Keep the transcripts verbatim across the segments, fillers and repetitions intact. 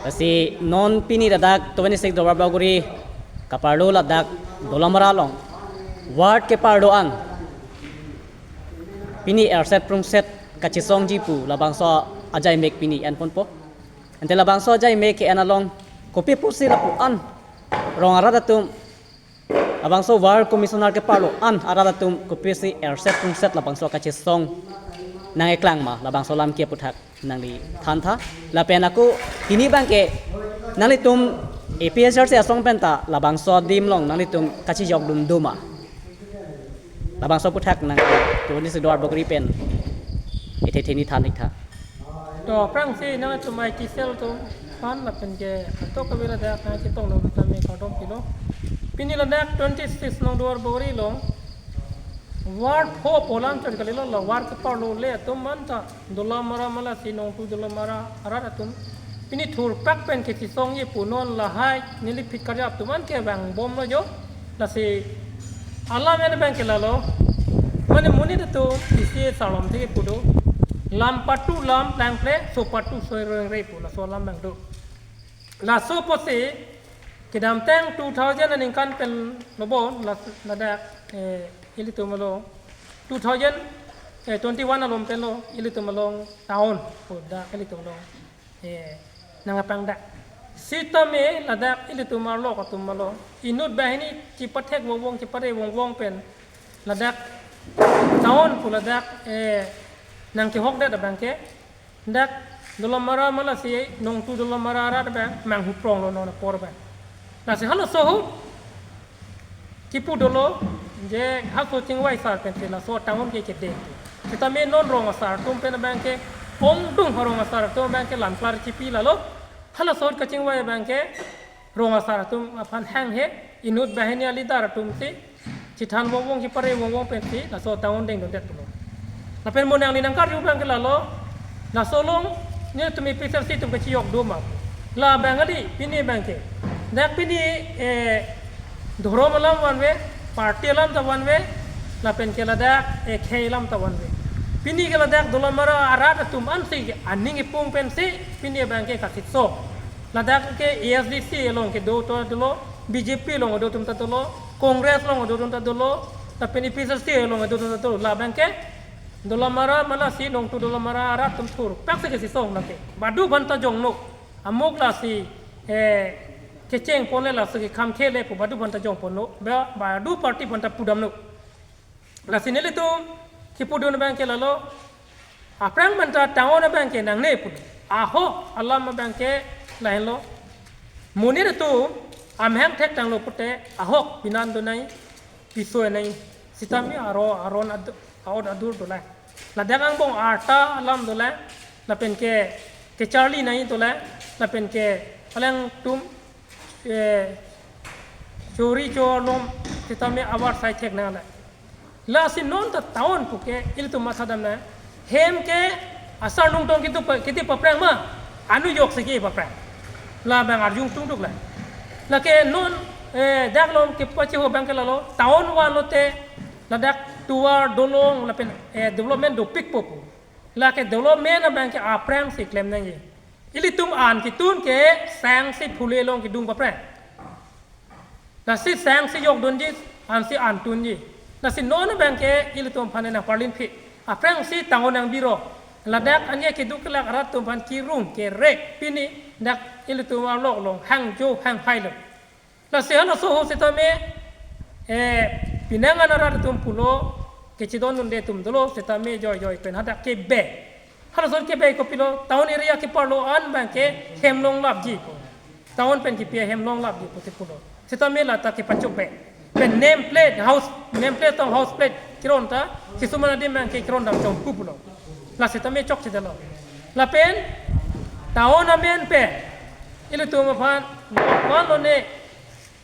Lasi non pini ladak twenty-six Duarbagori kaparlo ladak Dolamara along ward keparlo an pini erset prungset kachesongji pu labangso ajaimek pini enponpo. Ante labangso ajaimek ke-en along kopi pusi lapu-an rong arat atum, labangso ward commissioner keparlo an arat atum kopisi erset prungset labangso kachesong nangkeklang ma, labangso alam ke aputhak nangli thantha. Lapen ako pini abangke nanglitum A P H L C asong penta labangso adim along nanglitum kachijok dun do ma, labangso aputhak nang twenty-six Duarbagori pen ithe theni than iktha. To aphrangsi nangtum I T cell atum aphan lapen ke atok kavela dak nangchetong nang tame kardom pilo. Pini ladak twenty-six nong Duarbagori along ward four pu alam chot kalilo, la ward keparlo le atum anta Dolamara malasi Nongtu Dolamara arat atum pini thurpak pen kachesongji pu non lahai neli phit karjap atum an ke vangbomlo jo. Lasi alam ena abangke lalo, mane monit atum isi sarlom theke pu do, lam patu lam plangple, so patu so rengre pu laso alam abang do. Laso apotsi kedamtang two thousand aningkan pen lo bo la, ladak, eh, ilitum along two thousand, eh, twenty-one along pen lo ilitum along town pu dak ilitum along, eh, nangkepangdak. Sitame ladak ilitum arlok atum along inut banghini chepathek vongvong chepare vongvong pen ladak town pu ladak, eh, nangkehokdet abangke dak Dolamara malasi Nongtu Dolamara arat abang manghu pronglo non apor abang. Lasi halaso ahut kipu dolo je halaso chingvai asar pensi laso town ke kedeng. Sitame non rong asar atum pen abangke ongdung ha rong asar atum abangke lam klar chipi lalo. Halaso ahut kachingvai abangke rong asar atum aphan hanghe, inut banghini a-leader atumsi chethan vongvong chepare vongvong pensi laso town dengdundet pulo. Lapen mo nangli nangkarju abangke lalo, laso along netum A P H L C atum kachijok do ma. La abang kali pini abangke. Dak pini, eh, dhorom alam vanve, party alam ta vanve, lapen ke ladak, eh, khei alam ta vanve. Pini ke ladak Dolamara arat atum ansi aning ipung pensi pini abangke kachesong. Ladak ke A S D C along kedo ta dolo, B J P along kedo atum ta dolo, Congress along kedo atum ta dolo, lapen A P H L C along kedo atum ta dolo. La abangke Dolamara malasi Nongtu Dolamara arat atum thurpaksi kachesong lake. Badu aphanta jongno. Amuk lasi, eh, kecheng ponle lasi kekham khele pu badu aphanta jong ponlo. Ba, badu party aphanta pudamlo. Lasi nelitum kipudun abangke lalo, aphrang aphanta town abangke nangne pu. Ahok alam abangke lahenlo. Monit atum amahang thektanglo pute ahok pinan donai, piso nai. Sitame aro aron ad-, aot adur dolai. Ladak angbong arta alam dolai. Lapen ke kecharli nai dolai. Lapen ke alangtum, eh, chori chorlom sitame abar sai thek nang la. Lasi non ta town puke ilitum mathadam na. Hem ke asar nungtong kitu pa, kiti paprang ma. Anu joksi ke paprang. La abang arjung tungduk la. Lake non, eh, dak along kepacheho abangke lalo. Town vanlote ladak tovar dolong lapen, eh, development dopikpo pu. Lake development abangke aphrangsi klem nangji. Ilitum an kitun ke sangsi phule along kedung paprang. Lasi sangsi jokdunji, ansi an tunji. Lasi non abangke ilitum aphan nangparlinphi. Aphrangsi town nangbiro. Ladak ane keduk kelak arat atum aphan kirung kerek pini dak ilitum arlok along hangjo hangphailo. Lasi halaso ahut sitame, eh, pinangan arat atum pulo, kachidondunde atum dolo, sitame joijoi pen hadak kebe. Halaso ahut kebe kopilo, town area keparlo an abangke hem longlapji pu. Town pen kipi ahem longlapji pusi pulo. Sitame lata kepachokbe. Pen name plate, house, name plate tong house plate kiron ta, kisuman adim abangke kiron dam chongpu pulo. La sitame chokchedetlo. Lapen town amen pen ilitum aphan vanlo ne,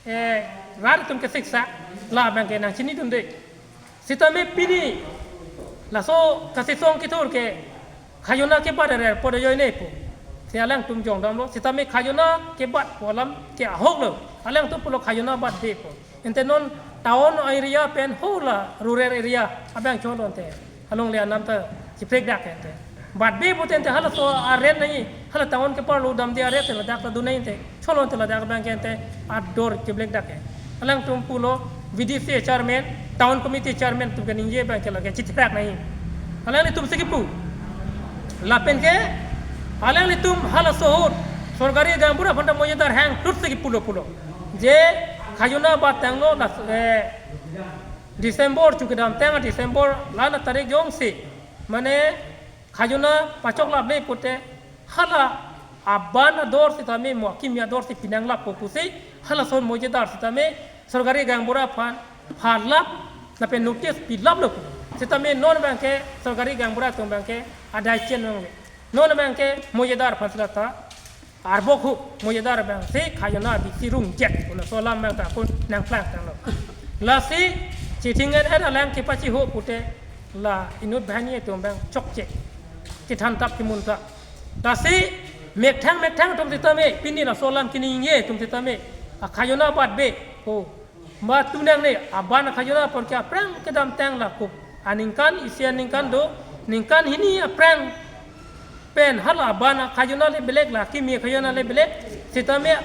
eh, rat atum kesiksa, la abangke nangchinidunde. Sitame pini laso kachesong kethur ke khajona kebat rer pu ajoine pu. Si alangtum jongdamlo, sitame khajona kebat pu alam ke ahoklo. Alangtum pulo khajona batde pu. Ante non town area pen hala rural area abang cholo ante. Alongle anam ta chiprek dak ante. Batbe pute ante halaso a-rent nai, Hala town keparlo damde are te ladak ta dunai te. Cholon te ladak abang ke te ador keblek dak ke. Alangtum pulo V D C chairman, town committee chairman atum kaningje abang ke lake chithrak nai. Alanglitum si kipu. Lapen ke alanglitum halaso ahut sorkari gaonbura aphanta mojedar hang tut si kipulo pulo. Je khajona batanglo la, eh, December chu kedamtang December la na tarik jongsi. Mane khajona pachok laple pute hala aban ador sitame mo kimi ador si pinang lapo pusi halason mojedar sitame sorkari gaonbura aphan phalap lapen notice pilaplo pu. Sitame non abang ke sorkari gaonbura atum abang ke adai chen abang ke. Non abang ke mojedar aphan si lata arbok hu mojedar abang si khajona bisi rungjet pu laso alam abang ta pu nangplang tanglo. Lasi chithing-et-et alang kepachiho pute la inut banghini atum abang chokche. Kethan tap kemun tap. Lasi methang methang atum sitame pini laso alam kaningje atum sitame akhajona batbe. Oh. Matu nangne aban akhajona apor ke aphrang kedamtang la kup. Aningkan isi aningkan do, ningkan hini aphrang pen hala aban akhajona le belek la kimi akhajona le belek. Sitame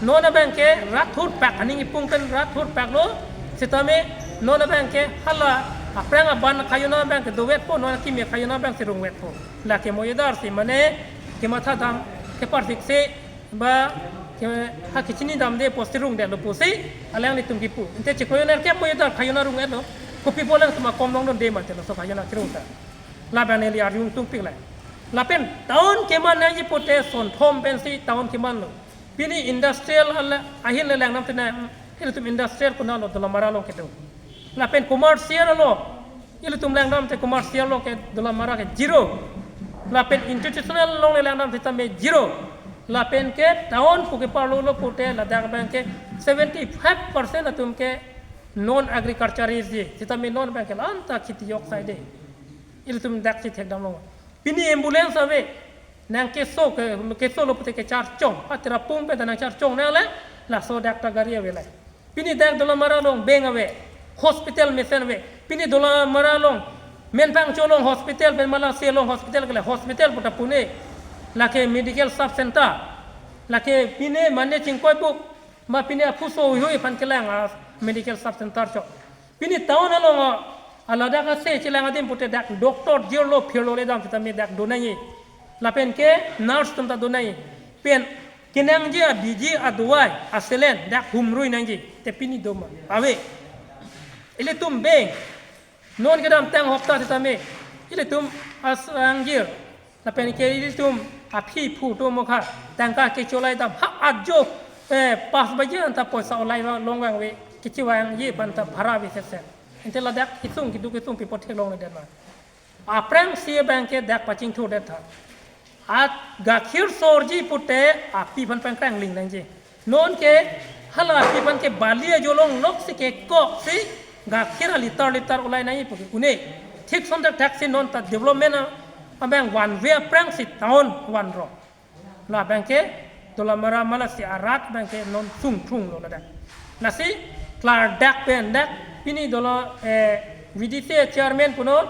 non abang ke rat thurpak aning ipung pen rat thurpaklo. Sitame non abang ke hala aphrang aban akhajona abang ke dovetpo, non kimi akhajona abang si rungvetpo. Lake mojedar si mane kematha dam keparsik si ba ke ha kechini damde posti rungdetlo pusi alanglitum kipu. Ante chikrojoner ke mojedar khajona rung-etlo. Kopi pu alangtum akom longdunde mate laso khajona kerung ta. Labang neli arjung tungpik lai. Lapen town keman nangji pute sonthom pensi town kemanlo. Pini industrial ala ahin le langdam te na, ilitum industrial konatlo, Dolamara along kedo. Lapen commercial lo, ilitum langdam te commercial along ke Dolamara ke zero. Lapen institutional along le langdam te tame zero. Lapen ke town pu keparlo lo pute ladak abang ke seventy five percent atum ke non agriculturist ji. Sitame non abang ke la-anta kheti yok saide. Ilitum dak si thekdamlo. Pini ambulance ave. Nangkeso ke, keso lo pute kecharchong. Patira pung pen ta nangcharchong nang le. Laso dak ta gari ave le. Pini dak Dolamara along bank ave. Hospital mesen ave. Pini Dolamara along Menpangcho along hospital pen Malasi along hospital ke le hospital pu ta pune. Lake medical sub center. Lake pine mane chingkoi buk. Ma pine aphuso hui hui aphan kelang a medical sub center chok. Pini town along a, aladak ase chelang adim pute dak doctor jirlo phirlo le dam sitame dak do nangji. Lapen ke nurse atum ta do nangji. Pen kenangji abiji adawai asaline dak humrui nangji. Te pini do ma? Ave. Ilitum bank. Non kedamtang hopta sitame ilitum as angjir. Lapen ke ilitum aphi phu atum mokha tangka kecholai dam ha ajo, eh, pas baje anta poisa olai long vangve kechevangji aphan ta bhara ave sesen. Ante ladak kesung keduk kesung pi apot theklongledetma. Aphrangsi abang ke dak pachingthurdet tha. At gakhir sorji pute api aphan pangkrangling nangji. Non ke hala api aphan ke bali ajo longlok si kekok si gakhir a liter liter olai nangji pu ke une. Thik son thakthak si non ta development a, abang vanve aphrangsi town vanrong. Labang ke Dolamara Malasi arat abang ke non sungthrung lo ladak. Lasi klardak pen dak pini dolo, eh, V D C chairman punon,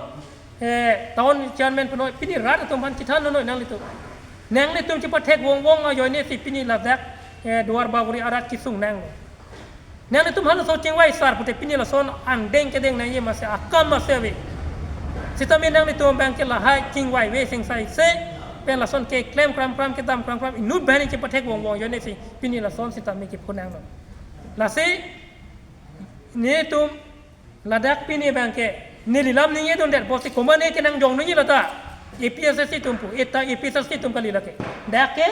eh, town chairman punon pini rat atum aphan chethanlo noi nanglitum. Nanglitum chepathek vongvong ajoine si pini ladak, eh, Duar Bagori arat kesung nanglo. Nanglitum halaso chingvai sar pute pini lason angdeng kedeng nangji masi akam masi ave. Sitame nanglitum abang ke lahai chingvaive sengsaise pen lason keklem kramkram kedam kramkram inut banghini chepathek vongvong ajoine si pini lason sitame kipu nanglo. Lasi netum ladak pini abang ke neli lam ningjedundet pusi komatne kenangjong nangji lata A P H L C atum pu, eta A P H L C atum kali lake. Dak ke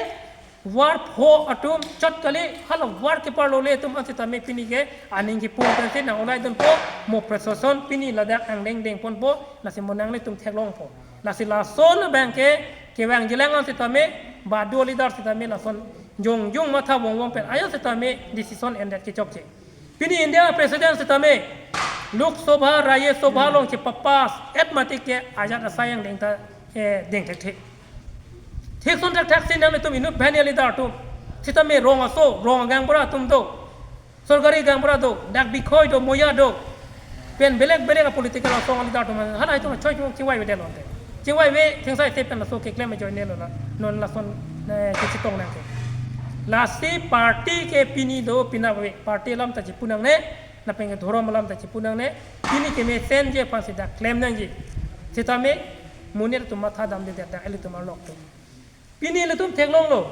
war pho atum chot kali, hala war keparlo le atum an sitame pini ke aning kipung pensi nang olaidunpo, mo prashasan pini ladak angdeng dengponpo, lasi mo nanglitum theklongpo. Lasi lason abang ke kevangjilang an sitame badu leader sitame lason jongjung matha vongvong pen ajo sitame decision endet kechokche. Pini India President sitame Lok Sabha, Rajya Sabha along chepapass-et mati ke ajat asai angdeng ta, eh, deng thekthe. Thik son thakthak si nanglitum inut banghini leader atum sitame rong aso, rong agaonbura atum do, sorkari gaonbura do, dak Bikhoi do, Moya do, pen belek belek a political asong leader atum halahai atum choi choi chingvaivedetlo ante. Chingvaive thengsaise pen laso keklem ajoinelo la. Non lason eh, kechetong nangke. Lasi party ke pini do pina ave, party alam ta chipu nangne, lapen ke dhorom alam ta chipu nangne, pini kemesenji aphansi dak klem nangji. Sitame monit atum matha damde det dak ilitum arlok atum. Pini ilitum theklonglo.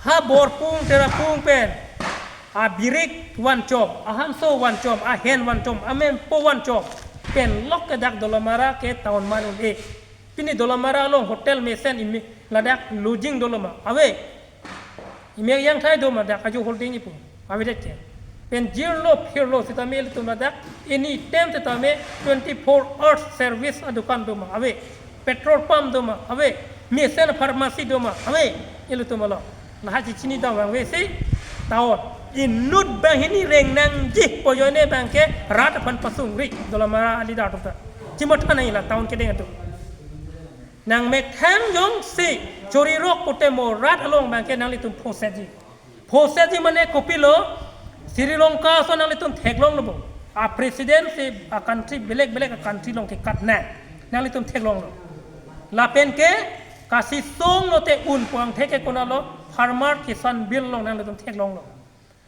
Ha Borpung Terapung pen abirik vanchom, ahanso vanchom, ahen vanchom, amempo vanchom pen lok ke dak Dolamara ke town man un-e. Pini Dolamara along hotel mesen imi ladak lodging dolo ma? Ave. Imi yang thai do ma dak ajo holding ipu? Avedet ke. Pen jirlo phirlo sitame ilitum ladak anytime sitame twenty-four hours service adukan do ma? Ave. Petrol pump do ma? Ave. Mesen pharmacy do ma? Ave. Ilitum along. Laha chichini dam vangve si town. Inut banghini reng nangji pu ajoine abangke rat aphan pasungri Dolamara a-leader atum ta. Chimatha nangji la town kedeng atum. Nangmethang jongsi chorirok pute mo rat along abangke nanglitum phosetji. Phosetji mane kopilo, Sri Lanka ason nanglitum theklonglo bo. A-president si a-country belek belek a-country along kekat nang. Nanglitum theklonglo. Lapen ke kasisong lote un puang theke konatlo, Farmer Kisan Bill along nanglitum theklonglo.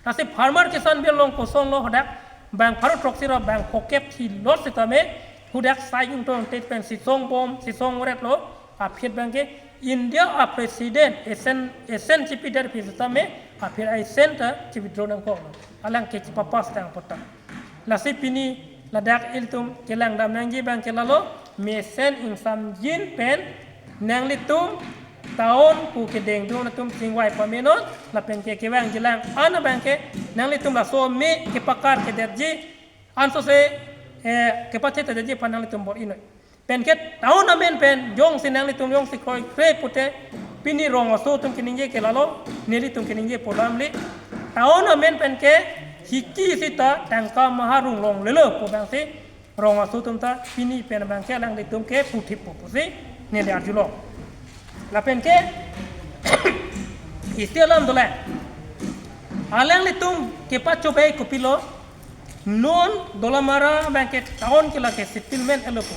Lasi Farmer Kisan Bill along kosonlo hadak bang pharo throksi ra bang phokep thi lot sitame hadak sai ingtong tet pen sisong bom, sisong ret lo, aphi abangke India a-president esen, esen chipidet aphi sitame aphi esen ta chi-withdraw nangkok lo. Alang ke chipapass tang pota. Lasi pini ladak ilitum kelang dam nangji abangke lalo, mesen ingsamjin pen nanglitum town pu kedengdun atum chingvai pamenon, lapen ke kevang jilang an abangke nanglitum laso me kepakar kedetji, ansose, eh, kepathe tedetji aphan nanglitum bor-inoi. Pen ke town amen pen jongsi nanglitum jongsi kroikre pute pini rong aso atum keningje ke lalo, nelitum keningje pu alamli. Town amen pen ke hiki sita tangka maha rung longlelo pu abangsi rong aso atum ta pini pen abangke alanglitum ke puthip pu pusi neli arjulong. Lapen ke isi alam dolang. Alanglitum kepachobei kopilo, non Dolamara abangke town ke lake settlement etlo pu.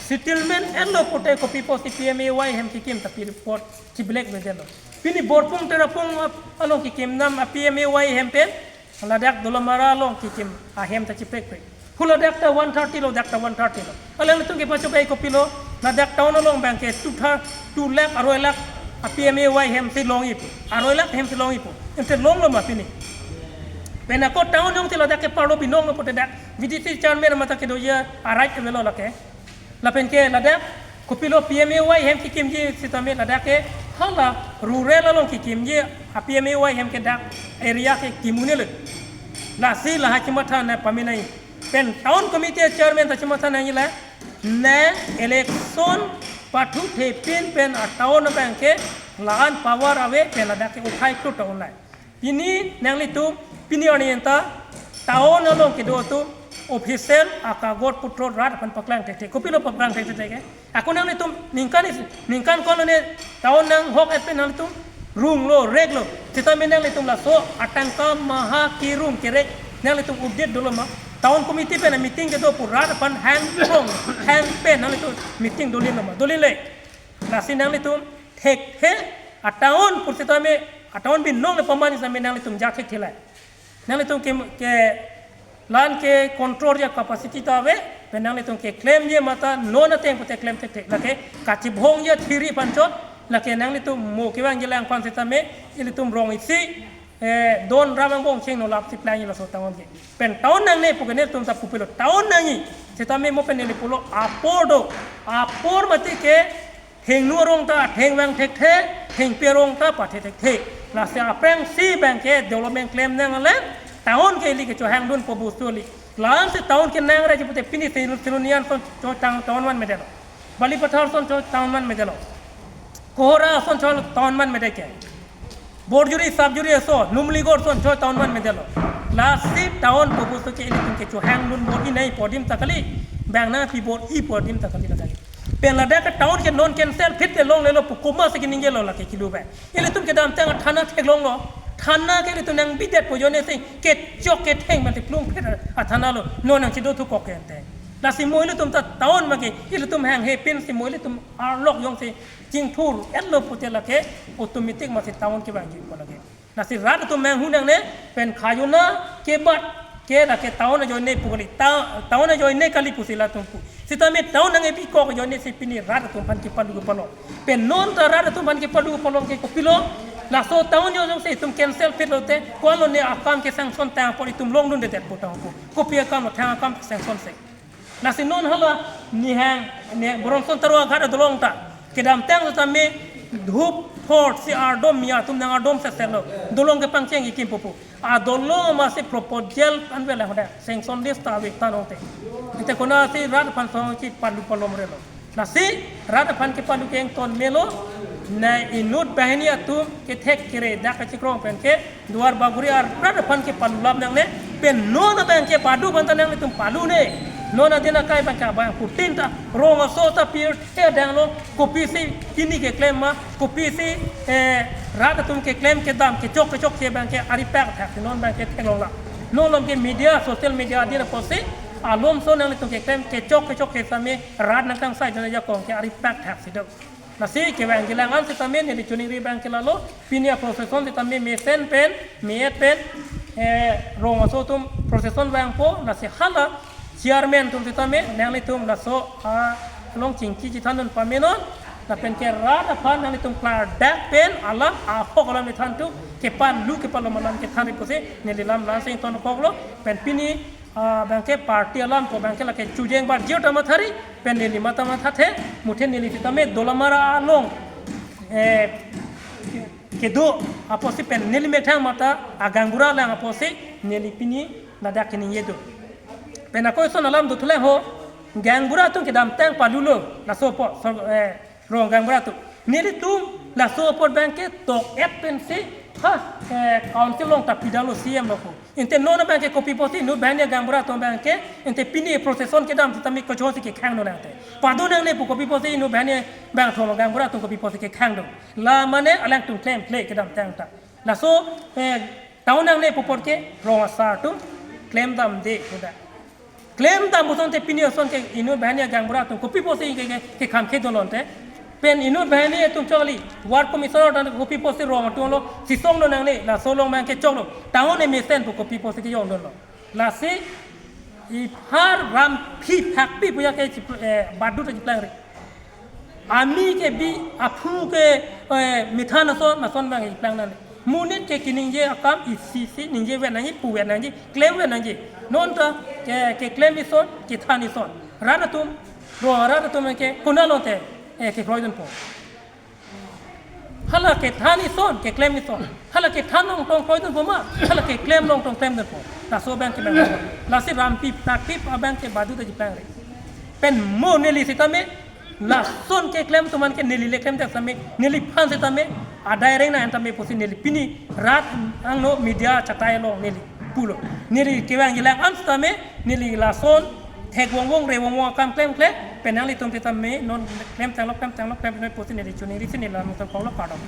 Settlement etlo pute kopi pusi P M A Y hem kekim ta pi report chiblek bedetlo. Pini Borpung Terapung ap-, along kekim dam a-P M A Y hem pen ladak Dolamara along kekim ahem ta chiprekprek. Hu ladak ta one thirty lo, dak ta one thirty lo. Alanglitum kepachobei kopilo, ladak town along abangke two thir-, two lakh, aroi lakh a-P M A Y hem si longji pu. Aroi lakh hem si longji pu. Ante longlo ma pini? Pen ako town jongsi ladak ke parlo binong lo pute dak V D C chairman mata kedoji a-right avelo lake. Lapen ke ladak kopilo P M A Y hem kekimji sitame ladak ke hala rural along kekimji a-P M A Y hem ke dak area ke kim un-e le. Lasi laha chimatha nangpaminai. Pen town committee chairman ta chimatha nangji la, nang election pathuthepin pen a-town abangke la-an power ave pen ladak ke uthai klu town lai. Pini nanglitum, pini arni anta town along kedo atum official akagor putro rat aphan paklang thekthe. Kopilo paklang thekthe ke? Ako nanglitum ningkan is, ningkan ko-an lo ne town nanghok et pen nanglitum runglo, reklo. Sitame nanglitum laso atangka maha kerung kerek nanglitum update dolo ma? Town committee pen meeting kedo pu rat aphan hang rong, hang pen nanglitum meeting dolinlo ma? Dolinle. Lasi nanglitum thekthe, a-town pu sitame, a-town binong le pamani sitame nanglitum jak thekthe lai. Nanglitum ke, ke la-an ke control ji a-capacity ta ave, pen nanglitum keklemji mata non ateng pute klem thekthe. Lake kachibhongji athiri aphan chot, lake nanglitum mo kevang jilang aphan sitame, ilitum rong isi, eh, don ram angbong cheng no lap si plang laso town ke. Pen town nangne pu ke netum ta pupilo town nangji. Sitame mo pen neli pulo apor do. Apor mati ke thengno arong ta thengvang thekthe, thengpi arong ta pathe thekthe. Lasi aphrangsi abangke development klem nang alang town ke ili kechohangdun pu bostu li. La-an si town ke nang raji pute pini si Silonijan son choi town, town man medelo. Balipathar son choi town man medelo. Kohora son choi town man mede ke. Borjuri, Sapjuri aso, Numligarh son choi town man medelo. Lasi town pu bostu ke ilitum kechohangdun bor-inai pu adim ta kali. Bang nangpi bor-i pu adim ta kali la kali. Pen ladak ke town ke non cancel phit le longlelo pu komatsi keningjelo lake kilu bang. Ilitum kedamtang thana theklonglo. Thana ke ilitum nangbidet pu ajoine si kechok ketheng mate plung phit a-thana lo. Non nangchido thukok ke ante. Lasi mo ilitum ta town ma ke ilitum hanghe pinsi mo ilitum arlok jongsi chingthur-etlo pute lake automatic masi town kevangji pu lake. Lasi rat atum manghu nangne pen khajona kebat ke lake town ajoine pu kali. Ta-, town ajoine kali pusi latum pu. Sitame town nangkepikok ajoine si pini rat atum aphan kepalu kepalom. Pen non ta rat atum aphan kepalu kepalom ke kopilo. Laso town jo jongsi itum cancel phitlote, ko-anlo ne akam ke sanction tang apot itum longdundedetpo tang pu. Kopi akam lo, thang akam sanction se. Lasi non hala nihang, ne Boronson Taro aghat adolong ta kedamtang setame dhup thor si ardom mi atum nang ardom seselo. Dolong kepangcheng ikim pupu. Adolong masi proposal anve la hoda. Sanction list ta ave ta nongte. Ante konatsi rat aphan song kepalu palomrelo. Lasi rat aphan kepalu ke ington melo. Na inut banghini atum kethek kere dak kachikrong pen ke Duarbagori arat aphan kepalu lap nangne, pen non abang ke badu aphan ta nanglitum palune. Non adin akai abang ke abang kutin ta rong aso ta pirthe danglo, kopisi pini keklem ma, kopisi, eh, rat atum keklem kedam kechok kechok ke abang ke ari pak thak non abang ke theklong la. Non lom ke media, social media adin apotsi alomso nanglitum keklem kechok kechok ke sitame rat nangkangsai jona jakong ke ari pak thak si do. Lasi kevang kelang an sitame neli choningri abang ke lalo, pini a-procession sitame mesen pen, me-et pen, eh, rong aso atum procession vangpo, lasi hala chairman atum sitame, nanglitum laso along chingki chithandun pamenon, lapen ke rat aphan nanglitum klardak pen, alam ahok alam nithan tu, kepalu kepalom alam kethanri pusi, neli lam langsing tonkoklo, pen pini, ah, abang ke party alam ko abang ke lake chujeng bar jio ta mathari, pen neli mata mathathe, muthe neli sitame Dolamara along, eh, kedo apotsi pen neli methang mata agaonbura lang apotsi neli pini ladak keningje do. Pen ako ison alam do thule ho, gaonbura atum kedamtang palulo, laso apot, so, eh, rong gaonbura atum. Nelitum laso apot abang ke tok-et pensi, ha, eh, council along ta pidalo C M lo ko. Ante non abang ke kopi pusi inut banghini gaonbura atum abang ke, ante pini procession kedam sitame kochonsi kekhang do nangte. Pado nangne pu kopi pusi inut banghini bangthong gaonbura atum kopi pusi kekhang do. La mane alangtum klemkle kedamtang ta. Laso, eh, town nangne pu apot ke rong asar atum klemdamde hoda. Klemdam pusonte pini ason ke inut banghini gaonbura atum kopi pusi ke, ke, kekhang ke dolonte. Pen inut banghini atum choklo, ward commissioner ta kopi pusi rong atum lo, sisong do nangne, laso along abang ke choklo. Town e mesen pu kopi pusi kejong dolo. Lasi, iphar ram phi phak pi puya ke chip-, eh, badu ta chiplangri. Ami ke bi aphu ke, eh, methan ason, ason abang chiplang nangne. Monit ke keningje akam isi si ningje vet nangji, pu vet nangji, klem vet nangji. Non ta ke, keklem ison, kethan ison. Rat atum, ro rat atum ke konatlo te, eh, kekroidunpo. Hala kethan ison, keklem ison. Hala kethan along tong kroidunpo ma, hala keklem along tong klemdunpo. Laso abang ke abang. Lasi ram phi phak pi abang ke badu ta chiplangri. Pen mo neli sitame, lason keklem atum an ke neli le klemdet sitame, neliphan sitame, adai reng nang tame pusi neli pini rat angno media chatai along neli pulo. Neli kevang kelang an sitame, neli lason thek vongvong re vongvong akam klemkle, pen nanglitum sitame, non klemtanglo, klemtanglo, klemtanglo pusi neli choningri si neli lam tong koklo, kardom.